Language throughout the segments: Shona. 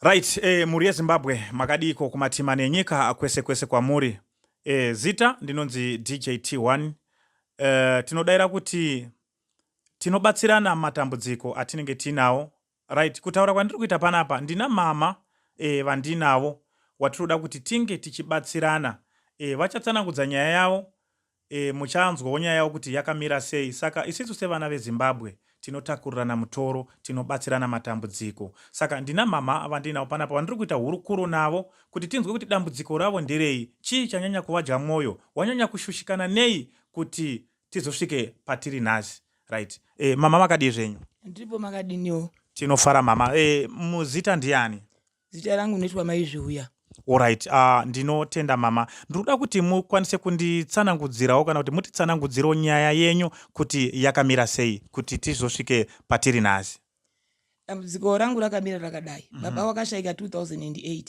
Right, mhuri yeZimbabwe, makadiiko kumatima nenyika kwese kwese kwamuri? Zita ndinonzi DJ T1. Tinodaira kuti tinobatsirana matambudziko atinenge tiinawo. Right, kutaura kwandiri kuita panapa, ndina mama vandinavo watinoda kuti tinge tichibatsirana. Vachatsanangudza nyaya yavo. Muchanzwawo nyaya yavo kuti yakamira sei. Saka isisu sevana veZimbabwe tinotakurirana mutoro, tinobatsirana matambudziko. Saka ndina mama vandinavo panapa vandiri kuita hurukuro navo kuti tinzwe kuti dambudziko ravo nderei, chii chanyanya kuvadya mwoyo, wanyanya kushushikana nei kuti tizosvike patiri nhasi. Right, mama, makadii zvenyu? Ndiripo, makadiniwo? Tinofara, mama. Muzita ndiani? Zita rangu ndinoitwa Maizviuya. Alright, ndinotenda, mama. Ndinoda kuti mukwanise kunditsanangudzirawo kana kuti mutitsanangudzirewo nyaya yenyu kuti yakamira sei kuti tizosvike patiri nhasi. Dambudziko rangu rakamira rakadai. Baba wakashaika 2008.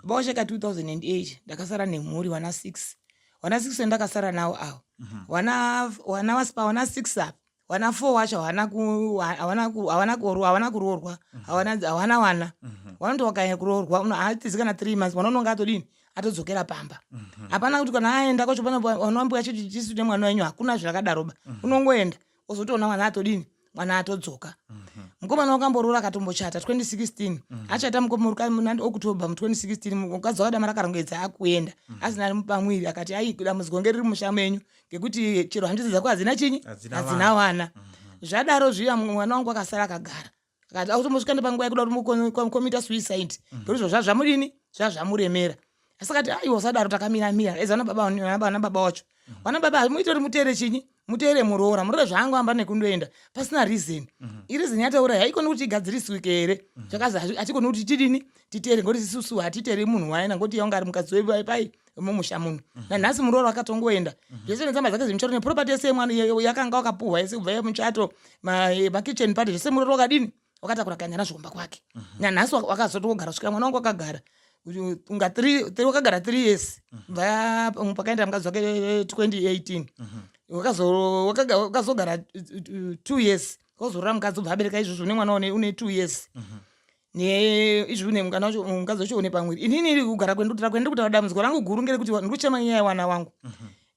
Baba washaika 2008, ndakasara nemhuri, wana 6. Wana 6 ndakasara nawo avo. Wana wana wasipa wana 6 apa, wana 4 wacho hawana kuroorwa, hawana wana. Wanoti wakaenda kuroorwa, haatizi kana 3 months, mwana unonga atodini, atodzokera pamba. Hapana kuti kana aenda kwacho pana vanambuya chiti tisu nemwana wenyu, hakuna zvakadaroba. Unongoenda ozotoona mwana atodini, mwana atodzoka. Mukomana wakamboroora, akatombochata 2016. Achata muna October mu2016, mukadzi wakadama rakarongedza akuenda asina pamwiri, akati, "Ai, dambudziko ngeriri musha menyu ngekuti chero hanzvadzi dzako hadzina chinyi, Hadzina hadzina vana." Zvadaro zviya, mwana wangu akasara akagara, akati autombosvika nepanguva yekuda kuti commita suicide ngekuti zvo zvazvamudini, zvazvamuremera. Asi akati, "Aiwa, usadaro, takamira mira eza vana baba." Vana baba wacho, vana baba, muite kuti muteere chinyi, muteere muroora. Muroora zvaangoamba nekundoenda pasina reason. Ireason yataura haikoni kuti igadziriswike here? Zvakazi hatikoni kuti tidini, titeere, ngekuti isusu hatiteeri munhu waena, ngekuti yanga ari mukadzi wepai mumusha muno. Nanhasi muroora akatongoenda zvese netsamba dzake dzemuchato neproperty yese yemwana yakanga wakapuhwa yese kubva yemuchato, makitchen party, zvese muroora wakadini, wakatakura kaenda nazvo kumba kwake. Nanhasi wakazotogara kusvikira mwana wangu wakagara unga wakagara 3 years bva pakaenda mukadzi wake 2018. Wakazogara 2 years, wakazorora mukadzi, ubva abereka izvozvo nemwana une 2 years neizvi une mukana wacho, mukadzi wacho une pamwiri. Inini kugara kwendikutira kwendiri kutaura, dambudziko rangu guru ngerekuti ndiri kuchema nyaya yevana wangu.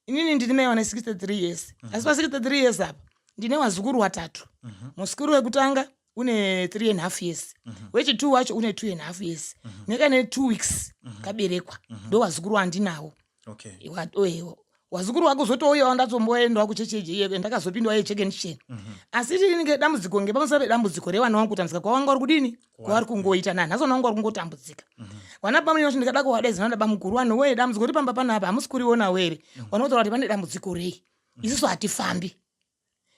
Inini ndini mai wane 63 years, asi pa63 years apa ndine wazukuru watatu. Muzukuru wekutanga une 3 and half years, wechi2 wacho une 2 and half years, nekane 2 weeks kaberekwa. Ndo wazukuru wandinawo. Wazukuru wako zotouyawo, ndatomboendawo kucheche, ndakazopindwa yechekenisheni. Asi rinenge dambudziko ngepamusoro pedambudziko revana vangu, kutambudzika kwavanga vari kudini, kwavari kungoita nanhasi, vana vangu vari kungotambudzika. Vana bamuni vacho ndikada kuvadaidza, vanoda bamukuru vanhu wee, dambudziko riri pamba panapa hamusi kurionawo here? Vanotaura kuti pane dambudziko rei? Isusu hatifambi,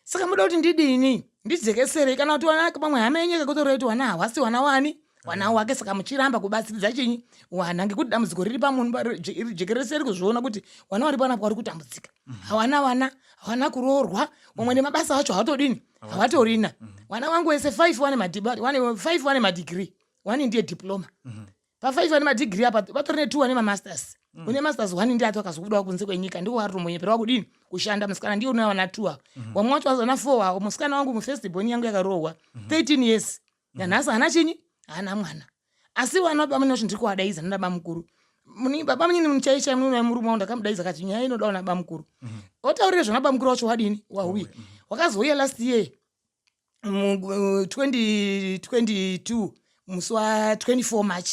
saka muda kuti ndidini, ndidzekeserei? Kana kuti wana pamwe hama yenyu ikakutorera kuti wana hawasi wana wani, wana wake, saka muchiramba kubatsiridza chinyi wana, ngekuti dambudziko riri pamunhu jekerese riri kuzviona kuti wana vari panapa vari kutambudzika, hawana wana, hawana kuroorwa, vamwe nemabasa acho havatodini, havatorina. Wana wangu wese five wane five wane madegree, one ndiye diploma. Pa5 vane madegree apa vatori ne2 ane mamasters. Une masters one ndiye ato akazobudawo kunze kwenyika, ndiko vari tombonyeperawa kudini kushanda. Musikana ndiye une wana two ava, wamwe wacho wazona four avo. Musikana wangu mufirst born yangu yakarohwa 13 years, nanhasi haana chinyi, haana mwana. Asi vana baba wacho ndiri kuvadaidza nana bamukuru. Baba munini muchai chai munhu murume wangu ndakamudaidza, akati nyaya inodawo nabamukuru, otaurire zvona bamukuru wacho wadini, wauya. Wakazouya last year mu 2022 musi wa24 March,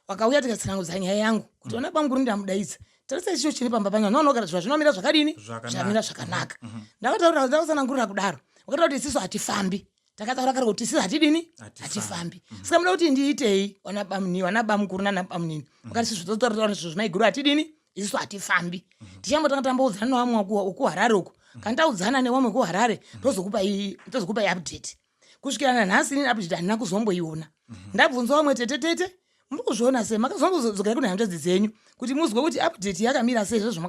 wakauya tikatsanangudza nyaya yangu kuti vana bamukuru ndamudaidza, tarisa ichicho chine pamba panya noonogara zvinhu zvinomira zvakadini. Zvakanaka. Zvamira zvakanaka. Ndakataura, ndakatsanangurira kudaro, wakataura kuti isisu hatifambi. Takataura kare kuti isisu hatidini? Hatifambi. Hatifambi. Saka muda kuti ndiitei, vana bamunini, vana bamukuru nana bamunini? Wakati isusu totaura zvinhu zvimaiguru, hatidini, isisu hatifambi. Tichambotanga tamboudzana nevamwe wekuHarare uko. Kana taudzana nevamwe kuHarare, tozokupai update. Kusvikira nanhasi inini update handina kuzomboiona. Ndabvunza vamwe, "Tete, tete, muri kuzviona sei?" Makazombodzokera kune hanzvadzi dzenyu kuti muzwe kuti update yakamira sei? Zvezvo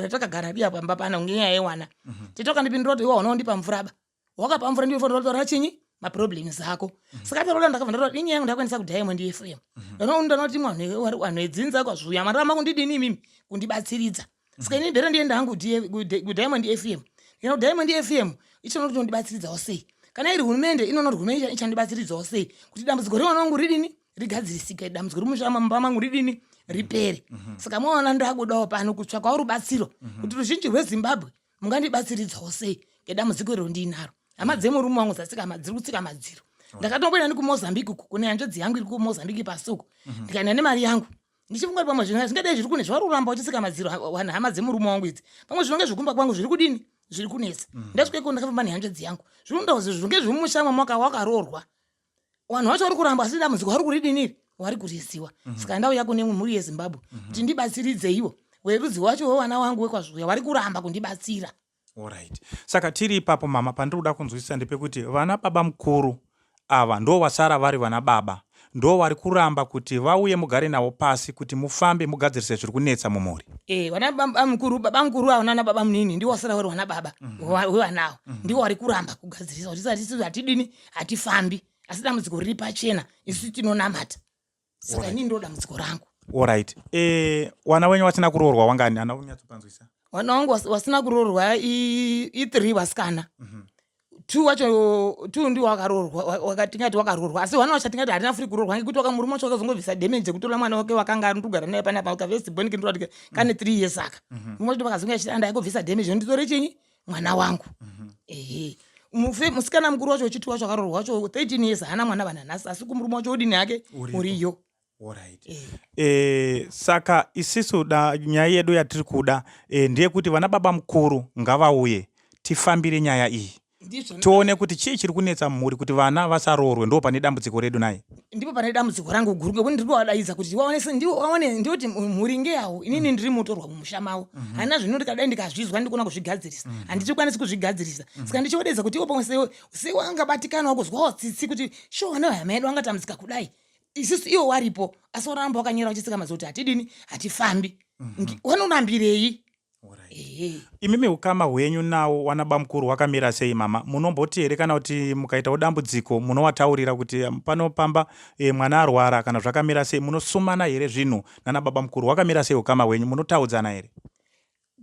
takagara diya pamba pana ngenyaya yewana. Tete wakandipindura kuti, "Iwe waunondipa mvura ba, wakapa mvura, ndiyo fanira kutaura chinyi maproblems ako." Saka taroda, ndakabva ndatora inyaya yangu, ndakwanisa kuDiamond FM. Ndanoti vanhu vedzinza kwazvuya maramba kundidini imimi, kundibatsiridza. Saka ini ndere ndienda hangu kuDiamond FM. Ndikaenda kuDiamond FM, ichinoona kuti inondibatsiridzawo sei. Kana iri hurumende, inoona kuti hurumende ichandibatsiridzawo sei kuti dambudziko revana vangu ridini. rigadzirisike dambudziko remusha mumba mangu ridini ripere mm -hmm. saka maona ndakudawo pano kutsvakawo rubatsiro mm -hmm. kuti ruzhinji rwezimbabwe mungandibatsiridzawo sei ngedambudziko iro ndiinaro hama dzemurume wangu dzatsika madziro kutsika madziro ndakatomboenda ndikumozambique uku kune hanzvadzi yangu iri kumozambique pasi uku mhm. ndikaenda nemari yangu ndichifunga kuti pamwe zvinhu zvingadai zviri kune zvavari kuramba uchitsika madziro vanhu hama dzemurume wangu idzi pamwe zvinonge zvekumba kwangu zviri kudini zviri kunetsa mhm. ndasvika iko ndakafamba nehanzvadzi yangu zvinoda kuti zvinge zvemumusha mwamwaka wakaroorwa vanhu vacho vari kuramba asi dambudziko vari kuridiniri wari kuriziwa mhm. saka ndauya kune mhuri yezimbabwe kuti ndibatsiridzeiwo werudzi wacho wevana wangu wekwazvuya vari kuramba kundibatsira Alright. Saka tiri ipapo mama pandiri kuda kunzwisisa ndepekuti vana baba mukuru ava ndo vasara vari vana baba ndo vari kuramba kuti vauye mugare navo pasi kuti mufambe mugadzirise zviri kunetsa mumhuri. Eh, vana baba mukuru baba mukuru avo nana baba munini ndiwo vasara vari vana baba mm -hmm. wevanawo mm -hmm. ndiwo vari kuramba kugadzirisa kuti tisati hatidini hatifambi asi dambudziko riri pachena isu tinonamata saka ini ndo dambudziko rangu Alright. Eh, wana wenyu wasina kuroorwa wangani? Ana kunyatsopanzwisa. Wana wangu wasina kuroorwa i 3 wasikana. Mm -hmm. Two wacho two ndiwo wakaroorwa wakatingati wakaroorwa asi wana wacho tingati harina free kuroorwa ngekuti waka murume wacho wakazongobvisa damage yekutora mwana wake wakanga ari kugara naye panapa ukavesti boni kindura kuti kane 3 years aka. Mm -hmm. Murume wacho vakazonga achiti anda yakobvisa damage nditore chinyi mwana wangu. Mm -hmm. Ehe. Musikana mukuru wacho wechitwo wacho akaroorwa wacho 13 years haana mwana vana nhasi asi kumurume wacho odini hake uriyo. Alright. Eh. Eh, saka isisu da nyaya yedu yatiri kuda eh, ndeyekuti vana baba mukuru ngavauye tifambire nyaya iyi tione kuti chii chiri kunetsa mhuri kuti vana vasaroorwe ndo pane dambudziko redu naye ndipo pane dambudziko rangu guru ngekuti ndiri kuvadaidza kuti waone ndikuti mhuri ngeyawo inini ndiri mutorwa mumusha mavo mhm. handina zvino ndikadai ndikazvizwa ndikona kuzvigadzirisa mhm. handichikwanisi kuzvigadzirisa mhm. saka ndichivodaidza kuti iwo pamwe sewangabatikana kuzwawo tsitsi kuti sho vana vahama yedu vangatambudzika kudai isusu iwo waripo asi waramba wakanyera uchitsika mazivo kuti hatidini hatifambi mhm. wanorambirei imimi ukama hwenyu nawo wana bamukuru wakamira sei mama munomboti here kana kuti mukaitawo dambudziko munowataurira kuti um, pano pamba e, mwana arwara kana zvakamira sei munosumana here zvinhu nana baba mukuru wakamira sei ukama hwenyu munotaudzana here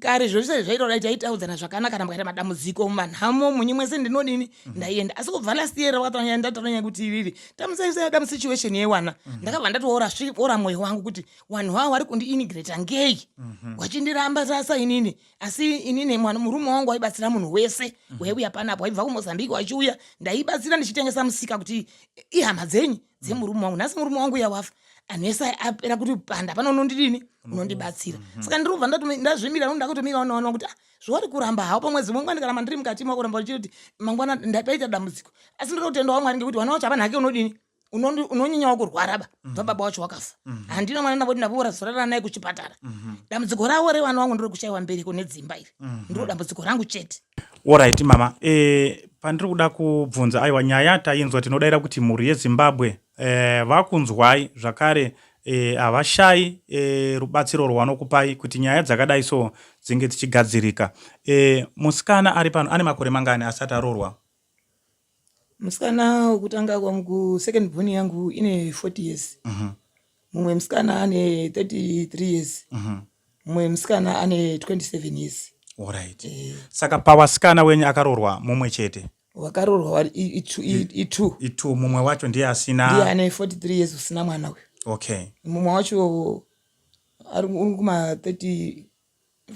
Kare zvose zvaita kudai taitaudzana zvakanaka kana mukaita madambudziko mumanhamo munyi mwese ndinodini mhm. ndaienda asi kubva last year wakatanya ndatanya kuti iriri tamusaisada musituation yewana mhm. ndakabva ndatoora ora mwoyo wangu kuti wanhu wavo wari kundiinigrata ngei mhm. wachindiramba sasa inini asi inini mwana murume wangu waibatsira munhu wese waiuya panapo waibva kumozambique wachiuya ndaibatsira ndichitengesa musika kuti ihama dzenyu dzemurume wangu nhasi murume wangu uya wafa anhu ese apera kuti panda pano unondidini unondibatsira mm -hmm. saka ndiri kubva ndazvimira ndakutomira unoona kuti ah, zvauri kuramba hawo pamwe dzimwe nguva ndikaramba ndiri mukati mako kuramba uchiti mangwana ndapaita dambudziko asi ndoda kutenda wamwari ngekuti wana wacho hapana hake unodini unonyanyawo kurwara ba mm -hmm. baba wacho wakafa mm -hmm. handina mwana ndamboti ndapora zorara naye kuchipatara mm -hmm. dambudziko ravo revana wangu ndiro kushaiwa mbereko nedzimba iri mm -hmm. ndiro dambudziko rangu chete Alright mama, e, pandiri kuda kubvunza aiwa nyaya tainzwa tinodaira kuti mhuri yeZimbabwe e, vakunzwai zvakare e, havashayi e, rubatsiro rwanokupai kuti nyaya dzakadai so dzinge dzichigadzirika. E, musikana ari pano ane makore mangani asati aroorwa? Musikana wekutanga kwangu second born yangu ine 40 years. Mm -hmm. Mumwe musikana ane 33 years. Mm -hmm. Mumwe musikana ane 27 years. Alright. Eh. Saka pawasikana wenyu akaroorwa mumwe chete? Wakaroorwa i2. I2 mumwe wacho ndiye asina. Ndiye ane 43 years usina mwana uyu. Okay. Mumwe wacho ari kuma 30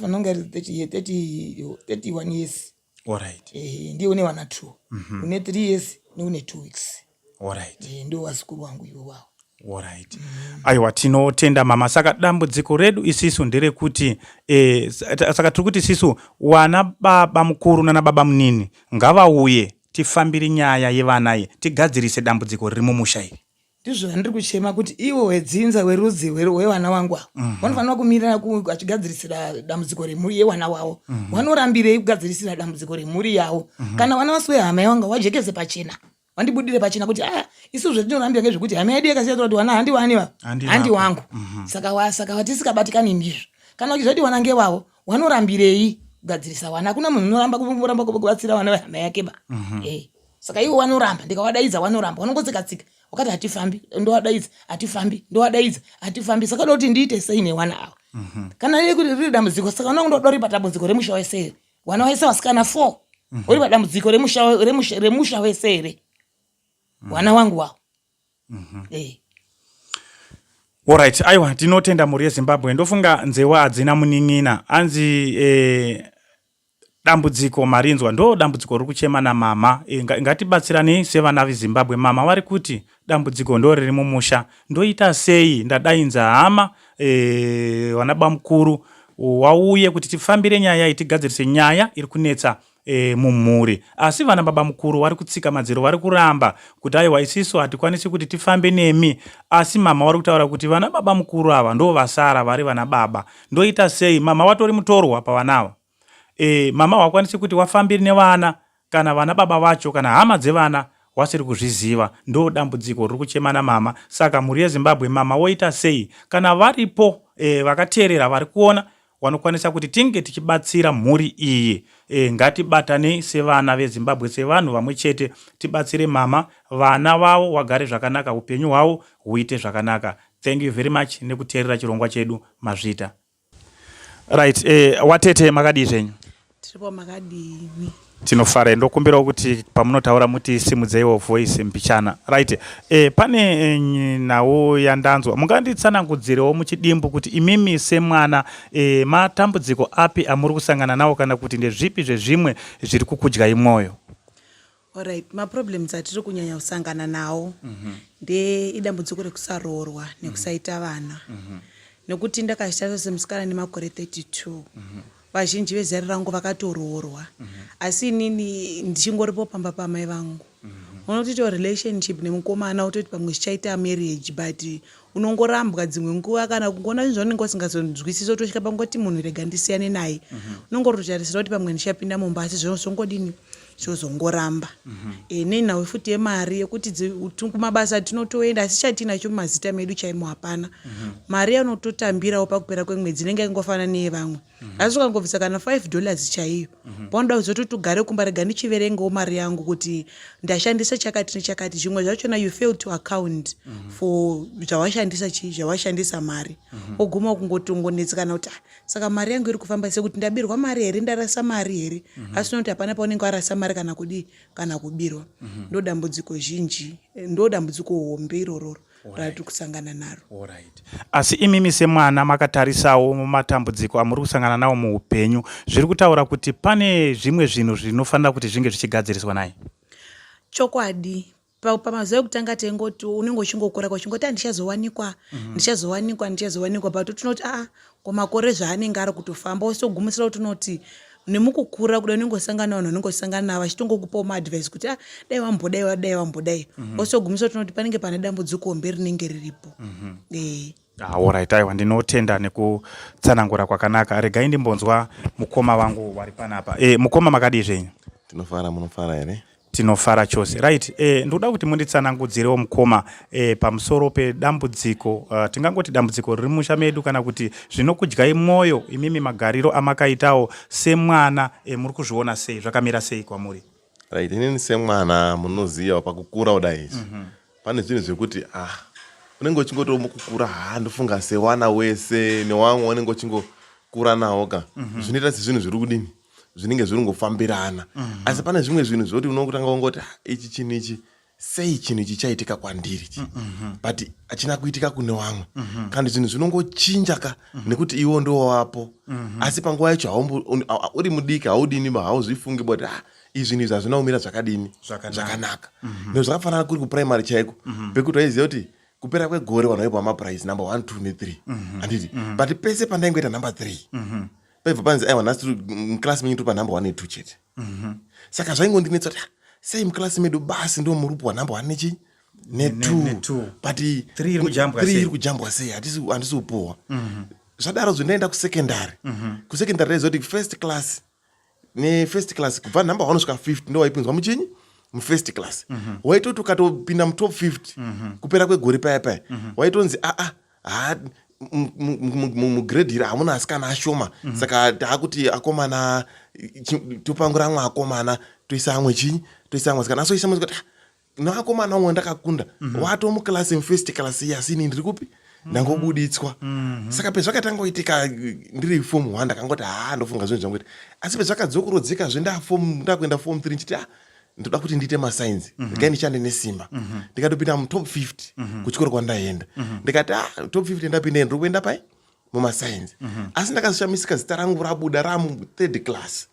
fanira kunge ari 30 31 years. Alright. Eh, ndiye une vana 2. Mm -hmm. Une 3 years neune 2 weeks. Alright. Eh, ndio wazukuru wangu ivo wavo. Alright. Mm. Aiwa tinotenda mama. Saka dambudziko redu isisu nderekuti eh, saka tiri kuti isisu wana baba mukuru nana baba munini ngavauye tifambire nyaya yevana iyi tigadzirise dambudziko riri mumusha iri. Ndizvo zvandiri kuchema kuti ivo wedzinza werudzi hwevana wangu ava mhm. vanofanira kumirira vachigadzirisira dambudziko remhuri yevana wavo mhm. vanorambirei kugadzirisira dambudziko remhuri yavo mhm. kana vana vasi wehama yavo ngawajekese pachena vandibudire pachena kuti aa ah, isu zvetinorambira ngezvekuti hama yedu yakasiya kuti wana handi wani va handi wangu saka saka vatisikabatikani ndizvo kana uchizoti wana ngewavo wanorambirei kugadzirisa wana hakuna munhu unoramba kuramba kubatsira wana vehama yake ba eh. Saka ivo wanoramba ndikawadaidza wanoramba wanongotsika tsika wakati hatifambi ndowadaidza hatifambi ndowadaidza hatifambi saka kuti ndiite sei newana ava mm -hmm. kana riri dambudziko saka unongo ndoda uri padambudziko remusha wese here wana wese wasikana four mm -hmm. uri padambudziko remusha remusha remusha wese here mm -hmm. wana wangu wawo mm -hmm. eh. Alright, aiwa tinotenda mhuri yeZimbabwe. Ndofunga nzewa hadzina munin'ina. Anzi eh, dambudziko marinzwa ndo dambudziko riri kuchema namama. E, ngatibatsiranei sevana veZimbabwe. Mama vari kuti dambudziko ndo riri mumusha. Ndoita sei? Ndadainza hama eh, vana bamukuru wauye kuti tifambire nyaya iyi tigadzirise nyaya iri kunetsa e, mumhuri asi vana baba mukuru vari kutsika madziro vari kuramba kuti aiwa isisu hatikwanisi kuti tifambe nemi asi mama vari kutaura kuti vana baba mukuru ava ndo vasara vari vana baba ndoita sei mama watori mutorwa pavana ava e, mama wakwanisi kuti wafambiri nevana kana vana baba vacho kana hama dzevana wasiri kuzviziva ndo dambudziko riri kuchema namama saka mhuri yezimbabwe mama woita sei kana varipo e, vakateerera vari kuona wanokwanisa kuti tinge tichibatsira mhuri iyi e, ngatibatanei sevana vezimbabwe sevanhu vamwe chete tibatsire mama vana vavo wagare zvakanaka upenyu hwavo huite zvakanaka thank you very much nekuteerera chirongwa chedu mazvita right eh, watete makadii zvenyu tiripo makadini tinofara ndokumbirawo kuti pamunotaura muti simudzeiwo voice mbichana right e, pane eh, nhau yandanzwa munganditsanangudzirewo muchidimbu kuti imimi semwana e, matambudziko api amuri kusangana nawo kana kuti ndezvipi zvezvimwe zviri kukudyai mwoyo Alright, maproblems atiri kunyanya kusangana nawo nde idambudziko rekusaroorwa nekusaita vana. Nekuti ndakazvitarisa semusikana nemakore 32. Vazhinji vezera rangu vakatoroorwa. Asi inini ndichingoripo pamba pamai vangu. Unotoitawo relationship nemukomana wototi pamwe zvichaita marriage but unongorambwa dzimwe nguva kana kungoona zvinhu zvaunenge usingazonzwisisi wotosvika pangoti munhu rega ndisiyane naye. Unongototarisira kuti pamwe ndichapinda mumba asi zvongodini zvozongoramba mm -hmm. e, nenhau futi yemari yekuti kumabasa tinotoenda asi chatinacho mumazita medu chaimo hapana mm -hmm. mari yanototambirawo pakupera kwemwedzi inenge yakangofanana neyevamwe mm -hmm. asi ukangobvisa kana 5 dollars chaiyo mm -hmm. paunoda kuzototi ugare kumba rega ndichiverengawo mari yangu kuti ndashandisa chakati nechakati zvimwe zvachona you fail to account mm -hmm. for zvawashandisa chii zvawashandisa mari mm -hmm. woguma kungotongonetsekana kuti ah, saka mari yangu iri kufamba sekuti ndabirwa mari here ndarasa mari here mm -hmm. asi unoti hapana paunenge warasa mari kana kudii kana kubirwa mm -hmm. ndo dambudziko zhinji ndo dambudziko hombe irororo ratiri kusangana naro right. Asi imimi semwana makatarisawo matambudziko amuri kusangana nawo muupenyu zviri kutaura kuti pane zvimwe zvinhu zvinofanira kuti zvinge zvichigadziriswa naye chokwadi pamazuva ekutanga taingoti unenge uchingokura uchingoti handichazowanikwa mm -hmm. ndichazowanikwa ndichazowanikwa but tinoti aa ko makore zvaanenge ari kutofamba wosogumisira kuti unoti nemukukura kuda unenge usangana vanhu unenge usangana navo vachitongokupawo maadvice kuti ah dai wambodai wadai wambodai mm -hmm. wosogumisira kuti unoti panenge pane dambudziko hombe rinenge riripo mm -hmm. e. Ah, alright aiwa ndinotenda nekutsanangura kwakanaka regai ndimbonzwa mukoma vangu wari panapa e, mukoma makadii zvenyu tinofara munofara here Tinofara chose. Right, eh, ndoda kuti munditsanangudzirewo mukoma eh, pamusoro pedambudziko uh, tingangoti dambudziko riri musha medu kana kuti zvinokudyai mwoyo imimi magariro amakaitawo semwana eh, muri kuzviona sei zvakamira sei kwamuri? Right, inini semwana munoziva pakukura kudai izvi mm -hmm. pane zvinhu zvekuti ah unenge uchingoti mukukura haa ndofunga sewana wese newamwe unenge uchingokura nawo ka mm -hmm. zvinoita sezvinhu zviri kudini zvinenge zviri ngofambirana mm -hmm. asi pane zvimwe zvinhu zvekuti unongotanga ungoti ah, ichi chinhu ichi sei chinhu ichi chaitika kwandiri chi mm -hmm. but hachina kuitika kune wamwe mm -hmm. kana zvinhu zvinongochinja ka mm -hmm. nekuti iwo ndowapo mm -hmm. asi panguva yacho uri mudiki haudini ba hauzvifungi but ah, izvi zvinhu izvi hazvina kumira zvakadini zvakanaka mm -hmm. nezvakafanana kuri kuprimary chaiko mm -hmm. pekuti waiziva kuti kupera kwegore vanhu vaipiwa maprice number one two nethree mhm. handiti mm -hmm. but pese pandaingoita number three mm -hmm. paibva panzi aiwa nhasi muclass menyu tiri panumber one netwo chete mm -hmm. saka zvaingondinetsa kuti ah, sei muclass medu basi ndo muri kupiwa number one nechi netwo but three iri kujambwa sei handisi kupuhwa mhm. zvadaro zvo ndaenda kusecondary mm -hmm. kusecondary ndaizoti first class nefirst class kubva number one kusvika 50 ndo waipinzwa muchinyi mufirst class mm -hmm. waitoti ukatopinda mutop 50 mm -hmm. kupera kwegore paya paya mm -hmm. waitonzi aa haa mugrade iri hamuna asikana ashoma mm -hmm. saka taakuti akomana topangura amwe akomana toisa amwe chinyi toisa amwe asikana asoisa amwe ah, nevakomana umwe ndakakunda mm -hmm. wato muclass mufirst class iye asi ini ndiri kupi ndangobuditswa mm -hmm. saka pezvakatanga kuitika ndiri form one ndakangoti haa ndofunga zvinhu zvangu asi pezvakadzokorodzeka zve ndakuenda form three nchiti ah Ndoda kuti ndiite masainzi, regai ndishande nesimba. Ndikatopinda mutop 50 kuchikoro kwandaienda. Ndikati, ah, top 50 ndapinda, ndiri kuenda pai? Mumasainzi. Asi ndakazoshamisika zita rangu rabuda ramu third class.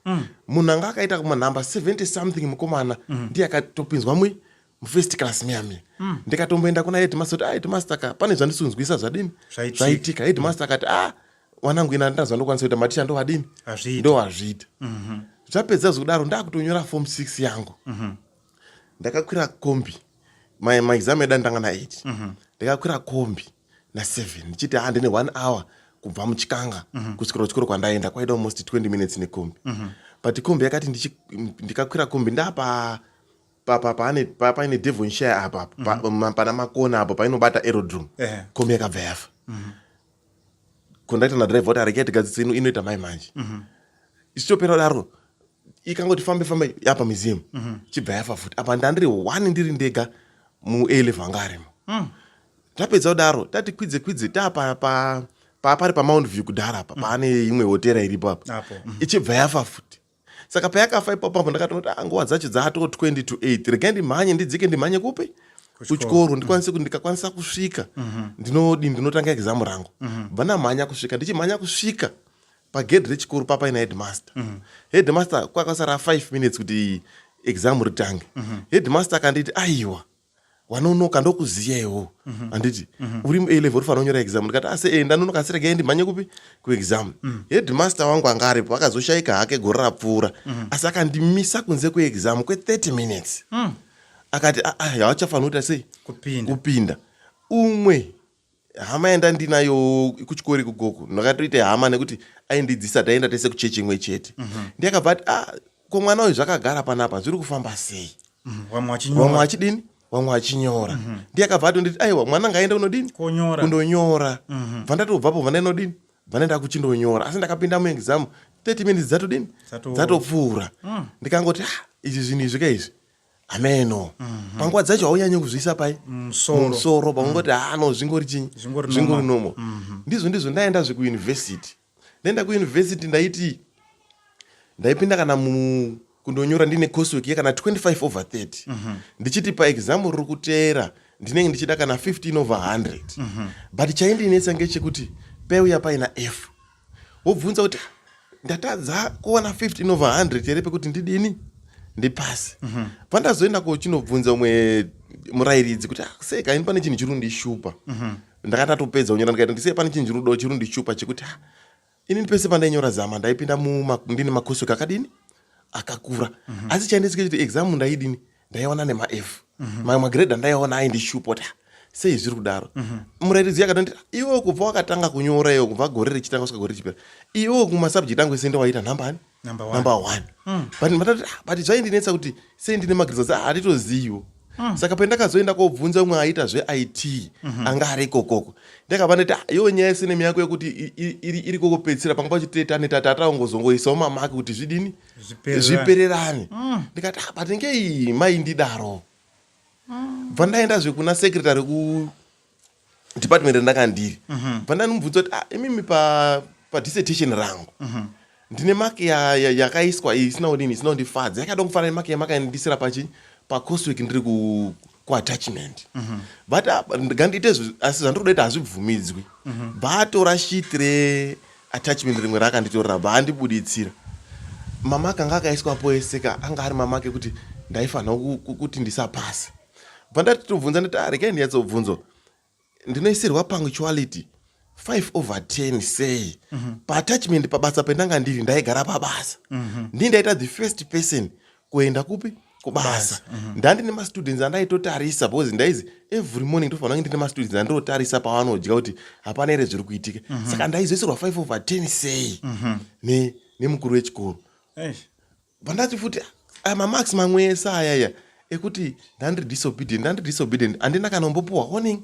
Munhu anga akaita kumanhamba 70 something, mukomana, ndiye akatopinzwa mui mufirst class miya miya. Ndikatomboenda kuna headmaster kuti, ah, headmaster ka, pane zvandisunzwisa zvadini? Zvaitika. Zvaitika. Headmaster akati, ah, wanangu, ina handina zvandokwanisa kuita, maticha ndovadini? Hazviita. Ndowazviita. Zvapedza zvekudaro, ndakutonyora form 6 yangu. Ndakakwira kombi, maexam edu andanga na8. Ndakakwira kombi na7 ndichiti, ha, ndine 1 hour kubva muChikanga kusvikira kuchikoro kwandaenda, kwaida almost 20 minutes nekombi. But kombi yakati ndikakwira kombi ndapa paine Devonshire apa, pana makona apo painobata Aerodrome. Kombi yakabva yafa. Kondakta nadhiraivha kuti, arekai tigadzise, inoita mai manje. Ichitopera kudaro, ikangoti fambe fambe apa museum, chibva yafa futi. Apa ndandiri one, ndiri ndega mu-A level anga arimo. Tapedza kudaro, tati kwidze kwidze, tapa pari paMount View kudhara apa, paane imwe hotera iripo apa. Apo. Ichibva yafa futi. Saka payakafa ipapo apo, ndakatoti, ah, nguva dzacho dzato 20 to 8, regai ndimhanye, ndidzike, ndimhanye kupi? Kuchikoro. Ndikwanise kuti ndikakwanisa kusvika, ndinodi ndinotanga exam rangu. Bva ndamhanya kusvika, ndichimhanya kusvika pagedhi rechikoro, papaina headmaster. Headmaster, kwakasara 5 minutes kuti exam ritange, headmaster akanditi, aiwa, wanonoka, ndokuziya iwo, handiti uri muA level, unofanira kunyora exam? Ndikati, asi e ndanonoka, asi regai ndimhanye kupi? Kuexam. Headmaster wangu anga aripo, akazoshayika hake gore rapfuura, asi akandimisa kunze kweexam kwe30 minutes. Akati, "Ah, ah, hauchafanira kuita sei? Kupinda. Kupinda." Umwe hama yandandinayo kuchikoro ikokoko, ndakatoita hama nekuti aindidzisa, taienda tese kuchechi imwe chete, ndiye akabva ati, ah, ko mwana uyu zvakagara panapa zviri kufamba sei? Vamwe vamwe vachinyora. Vachidini? Vamwe vachinyora. Ndiye akabva atonditi, aiwa, mwana ngaende kunodini? Konyora. Kundonyora. Bva ndatobvapo, bva ndainodini? Bva ndaenda kuchindonyora. Asi ndakapinda muexam 30 minutes dzatodini? Dzatopfuura. Ndikangoti, ah, izvi zvinhu izvi ka izvi, ameno. Panguva dzacho haunyanyi kuzviisa pai? Musoro. Mumusoro. Paungoti, ah, no, zvingori chinyi? Zvingori zvingori normal. Normal. Ndizvo ndaenda zvekuyunivhesiti. Ndaenda kuyunivhesiti, ndaiti ndaipinda kana mu kundonyora ndine coursework yekana 25 over 30, ndichiti paexam riri kuteera ndinenge ndichida kana 15 over 100. But chaindinetsa ngechekuti paiuya paina F, wobvunza kuti, ndatadza kuwana 15 over 100 here pekuti ndidini? Ndipasi. Pandazoenda kochinobvunza umwe murayiridzi kuti, ah, sei kaini pane chinhu chiri kundishupa? Ndakatatopedza kunyora, ndikaita ndisei, pane chinhu chiri kundishupa chekuti, ah, inini pese pandainyora zama ndaipinda ndine macoursework akadini? Akakura. Asi chaindisike kuti exam ndaidini? Ndaiwana nemaF. Mamwe magrade andaiona aindishupa kuti, ah, sei zviri kudaro? Murayiridzi akatonditi, iwe kubva wakatanga kunyora, iwe kubva gore richitanga kusvika gore richipera, iwe kumasubject angu ese ndowaita nhamba ani? Number one. Number one. But matati, ah, but zvaindinetsa kuti sei ndine magrades handitoziviwo. Saka pandakazoenda kobvunza umwe aita zveIT anga ari ikokoko, ndakabva ndati, ah, iwo nyaya yesenemi yako yekuti iri kokopedzisira, panga pachiteta netata ataungozongoisawo mamaki kuti zvidini? Zvipererane. Zvipererane. Ndikati, ah, but ngei maindidaro? Bva ndaendazve kuna secretary ku department randanga ndiri. Bva ndanimubvunza kuti, ah, imimi padissertation rangu ndine maki yakaiswa iyi isina kudini, isina kundifadza, yakada kufanana nemaki yamakandisira pachi pacoursework ndiri kuattachment. But ah, ngandiite asi zvandiri kuda ita hazvibvumidzwi. Bva sheet reattachment rimwe raakanditorera, bva andibuditsira mamaki anga akaiswapo eseka, anga ari mamaki ekuti ndaifanira kuti ndisapasi. Bva ndatitobvunza, ndati, ah, regai ndinyatsobvunzwa, ndinoisirwa punctuality 5 over 10 sei? Paattachment pabasa pendanga ndiri, ndaigara pabasa, ndii ndaita the first person kuenda kupi? Kubasa. Ndandine mastudents andaitotarisa, because ndaizi every morning ndofanira kunge ndine mastudents andotarisa pavanodya kuti hapana here zviri kuitika. Saka ndaizoisirwa 5 over 10 sei nemukuru wechikoro? Eish. Pandati futi, aya mamarks mamwe ese ayaya ekuti ndandiri disobedient, ndandiri disobedient, handina kana kumbopuwa warning,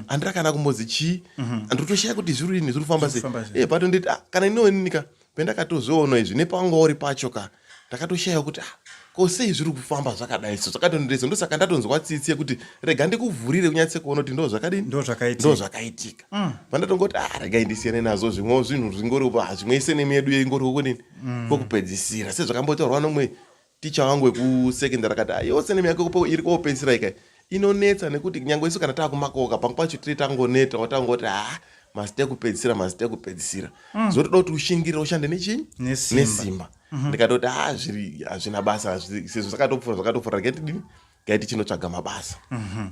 handina kana kumbozi chii. Ndinotoshaya kuti zviri dini, zviri kufamba sei. Kufamba sei. Eh, but nditi, ah, kana iniwo ka pendakatozviona izvi nepanga uri pacho ka, ndakatoshaya kuti, ah, ko sei zviri kufamba zvakadai? So zvakatondinetsa. Ndosaka ndatonzwa tsitsi yekuti rega ndikuvhurire kunyatse kuona kuti ndo zvakadini. Ndo zvakaitika. Ndo zvakaitika. Pandatongoti, ah, regai ndisiyane nazvo, zvimwewo zvinhu zvingori, ah, zvimwe isenemi yedu ingori kudini, kwokupedzisira, sezvakambotaurwa nomwe. Ticha wangu wekusecondary akati ah, iwe surname yako iri koopedzisira ikai inonetsa nekuti nyange isu kana taakumakoka pamwe pacho tiri tangoneta watangoti ha ah, mazita ekupedzisira mazita ekupedzisira mm. zvotoda kuti ushingirire ushande nechii nesimba mhm. ndikatoti ha ah, zviri hazvina basa sezvo zvakatopfuura zvakatopfuura regai tidini gai tichinotsvaga mabasa mhm.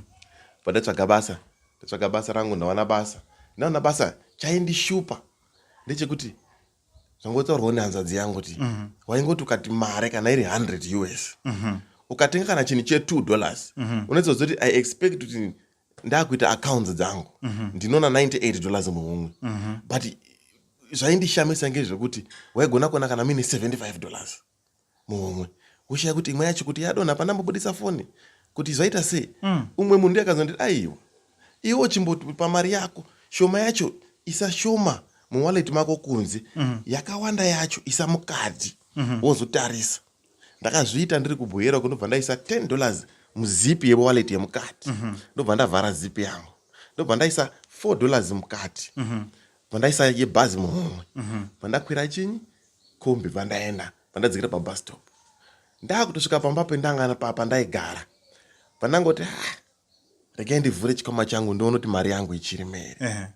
pandatsvaga basa ndatsvaga basa rangu ndawana basa ndawana basa chaindishupa ndechekuti zvangotaurwawo nehanzvadzi yangu kuti mm -hmm. waingoti ukati mari kana iri 100 us mm -hmm. ukatenga kana chinhu che2 dollars mm -hmm. unozoza kuti i expect kuti ndakuita accounts dzangu mm -hmm. ndinoona 98 dollars muhomwe mm -hmm. but zvaindishamisa ngezvekuti waigona kuona kana muine 75 dollars muhomwe woshaya kuti imwe yacho kuti yadonha pandambobudisa foni kuti zvaita sei mm. umwe munhu ndiye akazonditi aiwa iwe uchimboti pamari yako shoma yacho isa shoma muwallet mako kunze mm. yakawanda yacho isa mukati mm -hmm. wozotarisa ndakazviita ndiri kubhuera kundobva ndaisa 10 dollars muzipi yewallet yemukati mm -hmm. ndobva ndavhara zipi yangu ndobva ndaisa 4 dollars mukati mm -hmm. bva ndaisa yebhazi muhomwe mm -hmm. bva ndakwira chinyi kombi bva ndaenda bva ndadzikira pabus stop ndakutosvika pamba pendanga pandaigara pandangoti ah, regai ndivhure chikwama changu ndione kuti mari yangu ichirimo here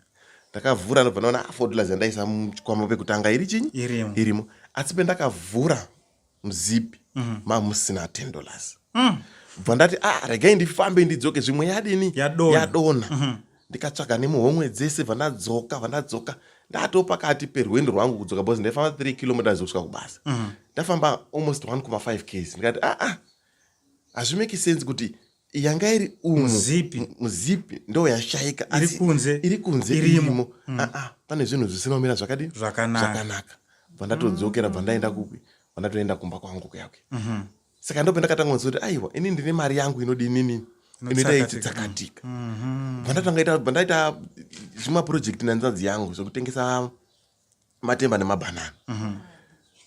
ndakavhura ndobva ndaona ah, four dollars yandaisa muchikwama pekutanga iri chinyi irimo asi pendakavhura muzipi mm -hmm. mamusina 10 dollars mm. bva ndati ah regai ndifambe ndidzoke zvimwe yadini yadona mm -hmm. ndikatsvaga nemuhomwe dzese bva ndadzoka bva ndadzoka ndatoo pakati perwendo rwangu kudzoka because ndaifamba 3 kilometers kusvika kubasa mm -hmm. ndafamba almost 1,5 ks ndikati ah ah hazvimeki sense kuti yanga iri umu muzipi muzipi ndo yashaika iri kunze iri kunze irimo mm. ah, ah, pane zvinhu zvisina kumira zvakadini zvakanaka bva ndatodzokera bva ndaenda kupi bva ndatoenda kumba kwangu kuyake mm -hmm. saka ndo pendakatanga kunzwa kuti aiwa ini ndine mari yangu inodinini inoita ichitsakatika mm-hmm. bva ndatanga ita bva ndaita zvimapurojekti nanzadzi yangu zvekutengesa matemba nemabhanana mm -hmm.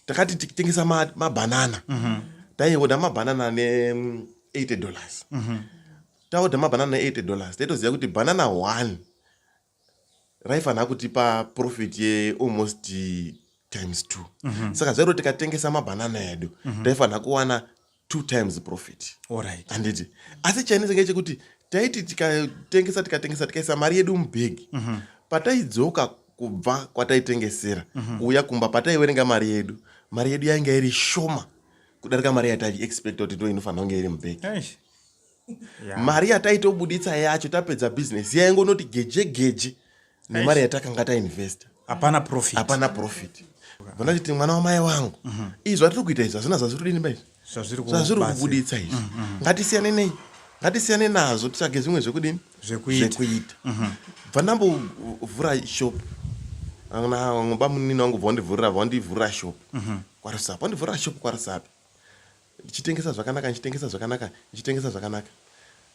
takati tikitengesa mabhanana ma mm -hmm. taioda mabhanana ne 80 dollars mm -hmm. taoda mabhanana ne 80 dollars taitoziva kuti bhanana one raifanira kutipa profit yealmost times two mm -hmm. saka zvairo tikatengesa mabhanana edu mm -hmm. taifanira kuwana two times profit handiti asi chainetsa ngechekuti taiti tikatengesa tikatengesa tikaisa mari yedu mubhegi mm -hmm. pataidzoka kubva kwataitengesera mm -hmm. kuuya kumba pataiverenga mari yedu mari yedu yainge iri shoma kudarika mari yataiexpecta kuti ndo inofanira kunge iri mubhegi yeah. mari yataitobuditsa yacho tapedza business yaingonoti geje geje nemari yatakanga tainvesta hapana profit hapana profit vanachiti mwana wamai wangu mhm. izvi zvatiri kuita izvi hazvina zvazviri kudini ba izvi zvazviri kubuditsa izvi mhm, mhm. ngatisiyane nei ngatisiyane nazvo titsvage zvimwe zvekudini zvekuita bva ndambovhura shop bamunini wangu bva wandivhurira bva wandivhurira shop kwarusape wandivhurira shop kwarusape ndichitengesa zvakanaka ndichitengesa zvakanaka ndichitengesa zvakanaka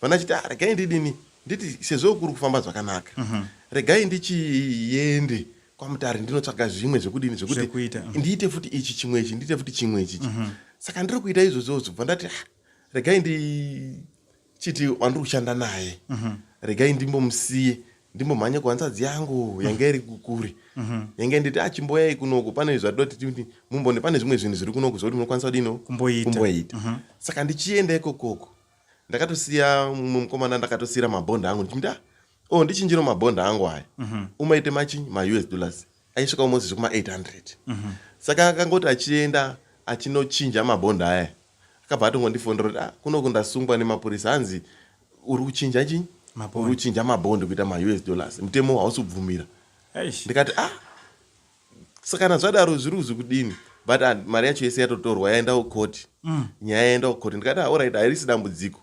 vandachiti ah, regai ndidini nditi sezvo kuri kufamba zvakanaka mm -hmm. regai ndichiende kwamutare ndinotsvaga zvimwe zvekudini zvekuti ndiite futi ichi chimwe ichi ndiite futi chimwe ichichi mm -hmm. saka ndiri kuita izvozvozvo bva ndati ah, regai ndichiti wandiri kushanda naye mm -hmm. regai ndimbomusiye ndimbomhanye kuhanzvadzi yangu yanga iri kure mhm. yanga nditi achimboyai ah, kunoku pane zvatodati kuti mumbone pane zvimwe zvinhu zviri kunoku zvekuti munokwanisa kudino kumboita mhm. saka ndichienda ikokoko ndakatosiya mumwe mukomana ndakatosiyira mabhonda angu ndichimuti ah, oh ndichinjiro mabhonda angu aya mhm. umaite machi maus dollars aisvika almost zvekuma 800 saka akangoti achienda achinochinja mabhonda aya akabva atongondifonera kuti ah, kunoku ndasungwa nemapurisa hanzi uri kuchinja chinyi uri kuchinja mabond kuita maus dollars mutemo hausi kubvumira ndikati ah saka kana zvadaro zviri kuzi kudini but ah, mari yacho yese yatotorwa yaenda kukoti mm. nyaya yaenda kukoti ndikati ah, orit hairisi dambudziko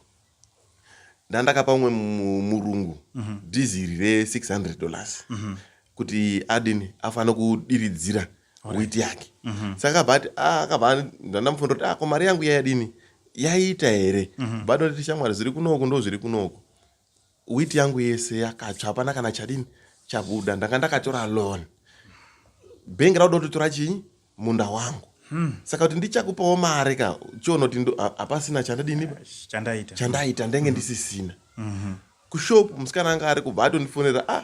ndandakapa umwe murungu mm -hmm. dhiziri re600 dollars mm -hmm. kuti adini afanira kudiridzira witi yake mm -hmm. saka akabva ati ah, akabva ndandamufunda kuti ah, ko mari yangu yayadini yaita here mm -hmm. bado nditi shamwari zviri kunoku ndo zviri kunoku witi yangu yese yakatsva hapana kana chadini chabuda ndanga ndakatora loan bhengi rauda kutotora chii munda wangu hmm. saka kuti ndichakupawo mari ka chiona kuti hapasina chandadini chandaita chandaita ndenge hmm. ndisisina mm -hmm. kushop musikana anga ari kubva atondifonera ah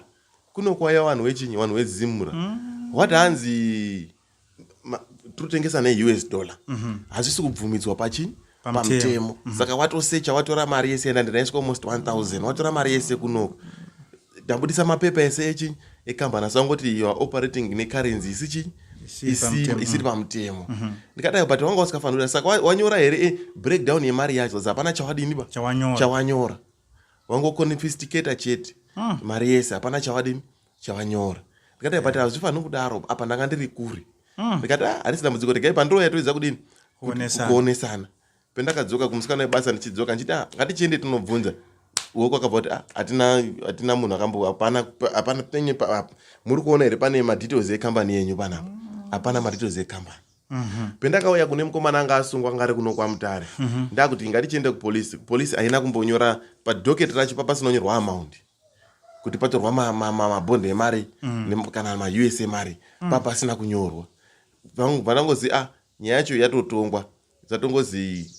kuno kwauya vanhu wechinyi vanhu wezimura mm. what hanzi Tirikutengesa neUS dollar, hazvisi kubvumidzwa pachi pamutemo. Saka watosecha, watora mari yese yenda ndinaiswa almost 1000, watora mari yese kunoko, ndabudisa mapepa ese echi ekambani, asi vangoti you are operating necurrency isi chi isiri pamutemo. Ndikadai, but wanga usikafanira. Saka wanyora here breakdown yemari yacho? Hapana chawadini ba chawanyora, wangoconfiscata chete mari yese, hapana chawadini chawanyora. Ndikadai, but hazvifaniri kudaro, apa ndanga ndiri kure. Ndikati, ah, harisi dambudziko, regai pandouya toedza kudini, kuonesana. Pendakadzoka kumusikana webasa, ndichidzoka ndichiti, ah, ngatichiende tinobvunza woko, akabva kuti, ah, hatina munhu akambo, hapana, hapana penye. Muri kuona here pane madetails ekambani yenyu panapa? Hapana madetails ekambani. Pendakauya kune mukomana anga asungwa, anga ari kuno kwaMutare, ndakuti ngatichiende kupolisi. Polisi haina kumbonyora padocket racho, papasinonyorwa amount kuti patorwa mabhondi emari kana maUS emari, papasina kunyorwa. Vanangozi, ah, nyaya yacho yatotongwa, zvatongozi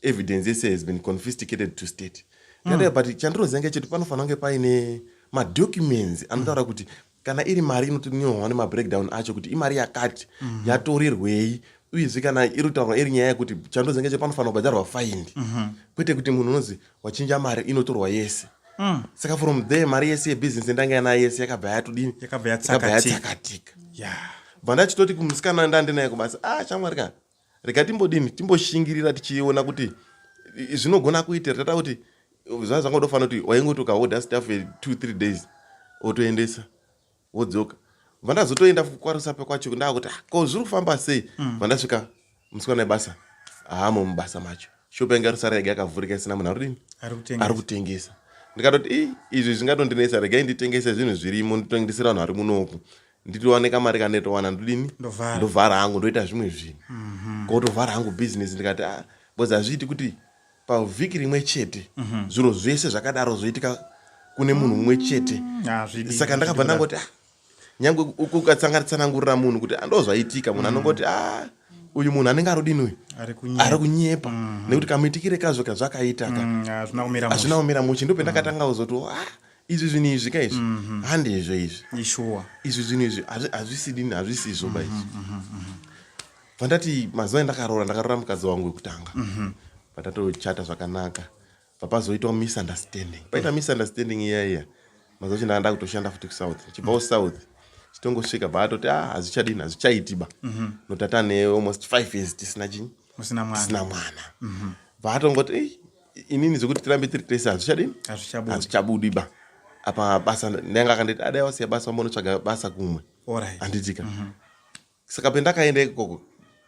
evidence yese has been confiscated to state. But chandinoziva ngechekuti panofanira kunge paine madocuments anotaura kuti kana iri mari inotonyorwa nemabreakdown acho kuti imari yakati yatorerwei. Uyezve kana iri kutaurwa iri nyaya yekuti, chandinoziva ngechekuti panofanira kubhadharwa fine, kwete kuti munhu unozi wachinja mari inotorwa yese. Saka from there mari yese yebhizinesi ndanga yanayo yese yakabva yatodini? Yakabva yatsakatika. Bva ndachitoti kumusikana ndandinaye kubasa, ah, shamwari ka, rega timbodini, timboshingirira tichiona kuti zvinogona kuitira. Tata kuti zvaa zvangodofanira kuti waingoti ukahodha stuff 2 3 days, wotoendesa, wodzoka. Bva ndazotoenda kwaRusape kwacho, ndakuti, ah, ko zviri kufamba sei? Bva ndasvika, musikana webasa haamo mubasa macho. Shopu yanga rusara yega yakavhurika, isina munhu arikudini, ari kutengesa. Ndikatoti, i izvi zvingatondinetsa, regai nditengese zvinhu zvirimo, nditengesera vanhu vari munoku, nditowane kamari kanditowana, ndodini, ndovhara hangu, ndoita zvimwe zvinhu, kotovhara hangu bhizinesi. Ndikati, ah, because hazviiti kuti pavhiki rimwe chete zviro zvese zvakadaro zvoitika kune munhu mumwe chete. Saka ndakabva ndangoti, ah, nyange ukatsangatsanangurira munhu kuti ando zvaitika, munhu anongoti, a uyu munhu anenge arodini uyu, ari kunyepa, nekuti kamuitikire kazvo kazvakaita ka hazvina kumira mushe. Ndo pendakatanga kuzoti, ah, izvi zvinhu izvi ka, izvi handizvo izvi. Izvi zvinhu izvi hazvisidini, hazvisizvo ba izvi. Vandati mazuva endakaroora, ndakaroora mukadzi wangu wekutanga, patatochata zvakanaka, papazoitwa misunderstanding. Paita misunderstanding iya iya, mazuva acho ndanga ndakutoshanda futi kuSouth. Chibva kuSouth, chitongosvika, bva atoti, ah, hazvichadini, hazvichaiti ba, nokuti atane almost 5 years tisina chinyi, tisina mwana. Bva atongoti, inini zvekuti tirambe tiri tese hazvichadini, hazvichabudi ba. Apa basa ndanga akanditi, adai wasiya basa, wambonotsvaga basa kumwe, handitika? Saka pendakaenda ikoko,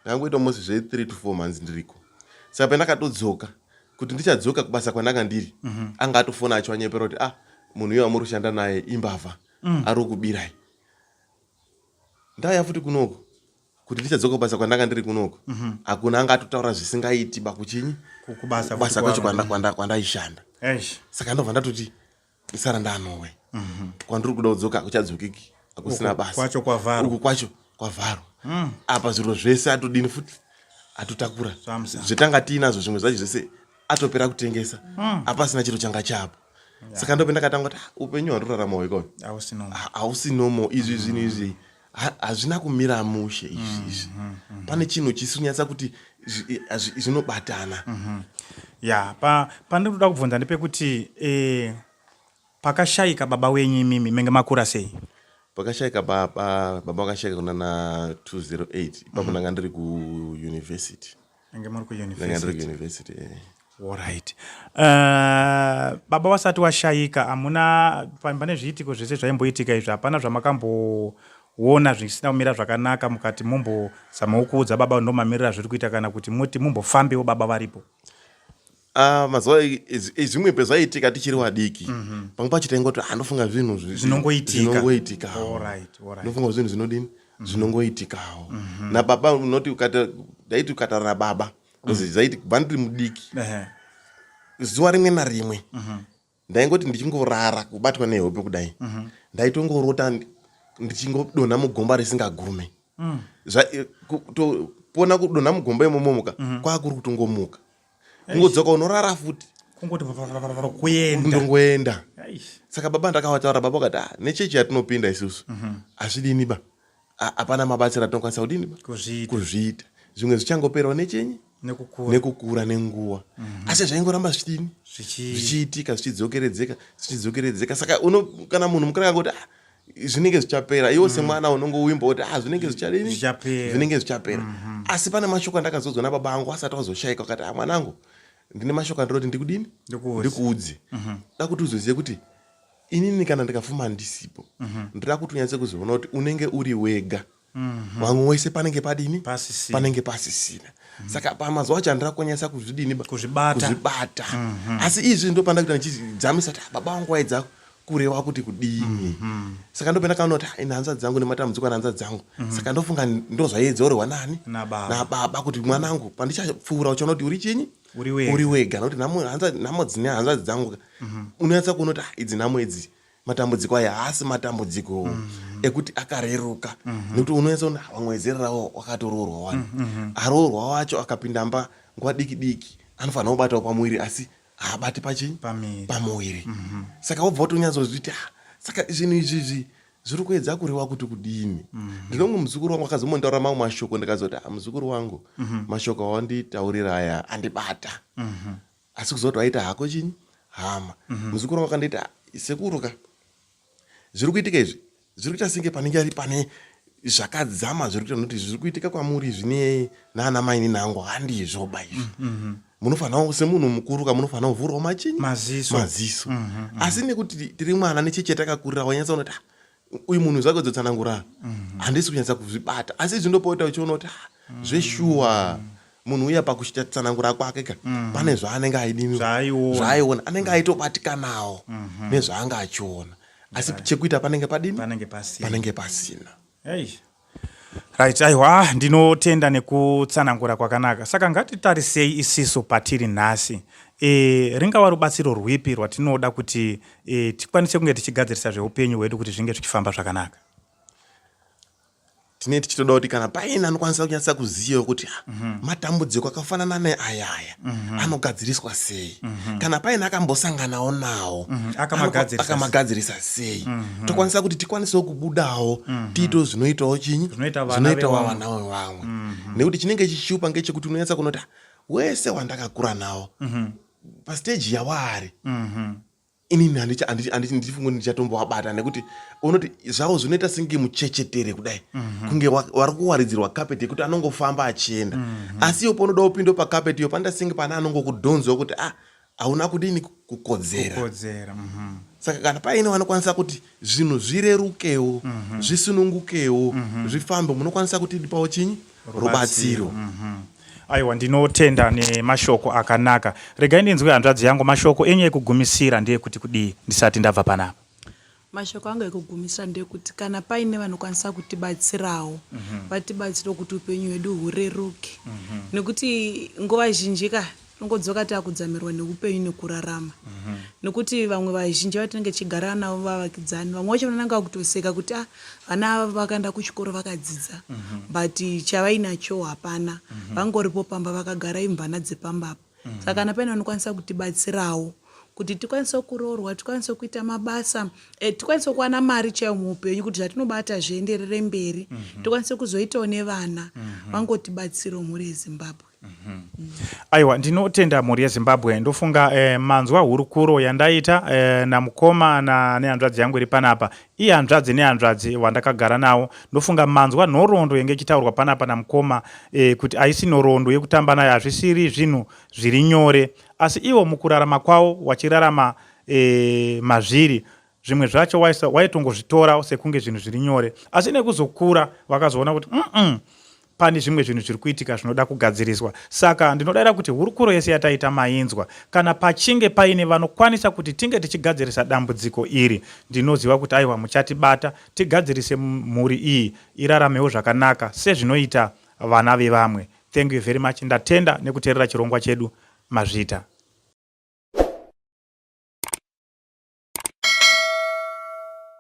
ndangoita almost zve 3 to 4 months ndiriko. Saka pendakatodzoka kuti ndichadzoka kubasa kwandanga ndiri, anga atofona achiwanyepera kuti, ah, munhu iye wamuri kushanda naye imbavha, ari kubirai. Ndauya futi kunoko kuti ndichadzoka kubasa kwandanga ndiri kunoko, hakuna, anga atotaura zvisingaiti ba kuchinyi, kubasa kwacho kwandaishanda. Saka ndobva ndatoti sara ndanowe, kwandiri kuda kudzoka hakuchadzokeki, hakusina basa. Kwacho kwavharwa. Uku kwacho kwavharwa. Apa zviro zvese atodini futi, atotakura zvetanga tiinazvo, zvimwe zvacho zvese atopera kutengesa, apasina chiro changa chapo. Saka ndope ndakatanga kuti, ah, upenyu hwandorarama hwekona hausi normal. Izvi zvinhu izvi hazvina kumira mushe izvi. Izvi pane chinhu chisinyatsa kuti zvinobatana. Ya, pandiri kuda kubvunza ndepekuti pakashayika baba wenyu, imimi menge makura sei? Pakashayika baba, baba vakashayika kuna na 208 ipapo. Ndanga ndiri kuuniversity. Menge muri Ndanga ndiri kuuniversity. Alright. Baba wasati washayika, hamuna pane zviitiko zvese zvaimboitika izvi, hapana zvamakamboona zvisina kumira zvakanaka mukati mumbozamawo kuudza baba ndomamirira zviri kuita, kana kuti muti mumbofambewo baba varipo? Ah, mazuva zvimwe pezvaiitika tichiri vadiki, pamwe pacho taingoti, ah, ndofunga zvinhu Zvinongoitika. Zvinongoitikawo. Ndofunga zvinhu zvinodini, zvinongoitikawo. Nababa unoti ukata, ndaiti ukataura nababa, because zvaiti kubva ndiri mudiki, zuva rimwe narimwe ndaingoti ndichingorara, kubatwa nehope kudai, ndaitongorota ndichingodonha mugomba risingagume. Pona kudonha mugomba imomomuka, kwakuri kutongomuka, kungodzoka unorara futi. Kungoti kuenda. Ndongoenda. Saka baba ndakavataura, baba vakati, ah, nechechi yatinopinda isusu hazvidini ba. Hapana mabatsiro atinokwanisa kudini kuzviita. Zvimwe zvichangoperawo nechenyi nekukura nenguva. Asi zvaingoramba zvichidini zvichiitika zvichidzokeredzeka zvichidzokeredzeka. Saka uno kana munhu mukuru akangoti ah, zvinenge zvichapera iwo semwana unongowimba kuti ah, zvinenge zvichadini zvinenge zvichapera. Asi pane mashoko andakazodzwa nababa angu asati wazoshaika akati ah, mwanangu ndine mashoko andinoti ndikudini ndikuudze da kuti uzozive kuti inini kana ndikafuma ndisipo ndoda kuti unyatse kuzoona kuti unenge uri wega vamwe wese panenge padini Pasisina. Panenge pasisina. Saka pamazuva acho handira kunyatsa kuzvidini Kuzvibata. Kuzvibata. Asi izvi ndo pandakuita ndichidzamisa kuti ah, baba vangu vaidza kureva kuti kudini. Saka ndopandakaona kuti ah, ini hanzvadzi dzangu nematambudziko ana hanzvadzi dzangu. Saka ndofunga ndozvaiedzorerwa nani Nababa. Nababa kuti mwanangu pandichapfuura uchaona kuti uri chinyi Uri wega. Uri wega nokuti nhamo dzine hanzvadzi dzangu unonyatsa kuona kuti ah, idzi nhamo idzi matambudziko aya haasi matambudziko ekuti akareruka nekuti unonyatsa kuona ah, vamwe vezera ravo wakatoroorwa wani aroorwa wacho akapinda mba nguva diki diki anofanira kubatawo pamuviri asi haabati pachinyi Pamuviri. Pamuviri. Saka wobva watonyatsozviti ah, saka zvinhu izvizvi zviri kuedza kureva kuti kudini? Ndinonge muzukuru wangu akazomontaura mamwe mashoko ndikazoti ah, muzukuru wangu mashoko awanditaurira aya andibata. Asi kuzoti waita hako chinyi hama muzukuru wangu akanditi "Ah, sekuru ka zviri kuitika izvi zviri kuita senge panenge ari pane zvakadzama zviri kuita nokuti zviri kuitika kwamuri zvine naana maini nangu handizvo ba izvi. Munofanira semunhu mukuru ka munofanira kuvhurwa machinyi Maziso. Maziso. Asi nekuti tiri mwana necheche takakurira wanyatsa kuona kuti ah, uyu munhu zvake dzotsanangura handisi kunyatsa kuzvibata. Asi izvi ndopota uchiona kuti ah, zveshuwa munhu uya pakuchita tsanangura kwake ka pane zvaanenge aidini Zvaaiona. Zvaaiona anenge aitobatikanawo nezvaanga achiona asi chekuita panenge padini Panenge pasina. Panenge pasina. Hey. Right, aiwa ndinotenda nekutsanangura kwakanaka. Saka ngatitarisei isisu patiri nhasi. Ringava rubatsiro rwipi rwatinoda kuti tikwanise kunge tichigadzirisa zveupenyu hwedu kuti zvinge zvichifamba zvakanaka? Tinee tichitoda kuti kana paine anokwanisa kunyatsa kuziva kuti ah, matambudziko akafanana neaya aya anogadziriswa sei, kana paine akambosanganawo nawo Akamagadzirisa akamagadzirisa sei, tokwanisa kuti tikwanisewo kubudawo tiitewo zvinoitawo chinyi Zvinoita vana zvinoitawo vevamwe. Vana vevamwe. Nekuti chinenge chishupa ngechekuti unonyatsa kunoti ah, wese wandakakura nawo pasteji yawaari inini handifungi kuti ndichatombovabata nekuti unoti zvavo zvinoita senge muchechetere kudai kunge vari kuwaridzirwa kapeti yekuti anongofamba achienda. Asi iwo paunoda upinde pakapeti iyo panoita senge pane anongokudhonzawo kuti ah, hauna kudini kukodzera. Kukodzera. Saka kana paine vanokwanisa kuti zvinhu zvirerukewo zvisunungukewo zvifambe munokwanisa kutipawo chinyi rubatsiro. Aiwa ndinotenda nemashoko akanaka. Regai ndinzwe hanzvadzi yangu mashoko enyu ekugumisira ndeyekuti kudii ndisati ndabva panapa. Mashoko angu ekugumisira ndeyekuti kana paine vanokwanisa kutibatsirawo vatibatsire kuti upenyu hwedu hureruke nekuti nguva zhinji ka tinongodzoka takudzamirwa neupenyu nekurarama nekuti vamwe vazhinji vatinenge tichigara navo vavakidzani vamwe vacho vanonanga kutoseka kuti ah, vana ava vakaenda kuchikoro vakadzidza but chavainacho hapana vangoripo pamba vakagara imvana dzepambapo. Saka kana paine vanokwanisa kutibatsirawo kuti tikwanise kuroorwa tikwanise kuita mabasa tikwanise kuwana mari chaiyo muupenyu kuti zvatinobata zvienderere mberi tikwanise kuzoitawo nevana vangotibatsirawo mhuri yeZimbabwe. Aiwa ndinotenda mhuri yeZimbabwe ndofunga manzwa hurukuro yandaita namukoma nehanzvadzi yangu iri panapa iye hanzvadzi nehanzvadzi wandakagara nawo ndofunga manzwa nhoroondo yenge ichitaurwa panapa namukoma kuti haisi nhoroondo yekutamba nayo hazvisiri zvinhu zviri nyore asi ivo mukurarama kwavo wachirarama mazviri zvimwe zvacho waitongozvitora sekunge zvinhu zviri nyore asi nekuzokura vakazoona kuti pane zvimwe zvinhu zviri kuitika zvinoda kugadziriswa. Saka ndinodaira kuti hurukuro yese yataita mainzwa. Kana pachinge paine vanokwanisa kuti tinge tichigadzirisa dambudziko iri, ndinoziva kuti aiwa muchatibata tigadzirise mhuri iyi iraramewo zvakanaka sezvinoita vana vevamwe. Thank you very much. Ndatenda nekuteerera chirongwa chedu. Mazvita.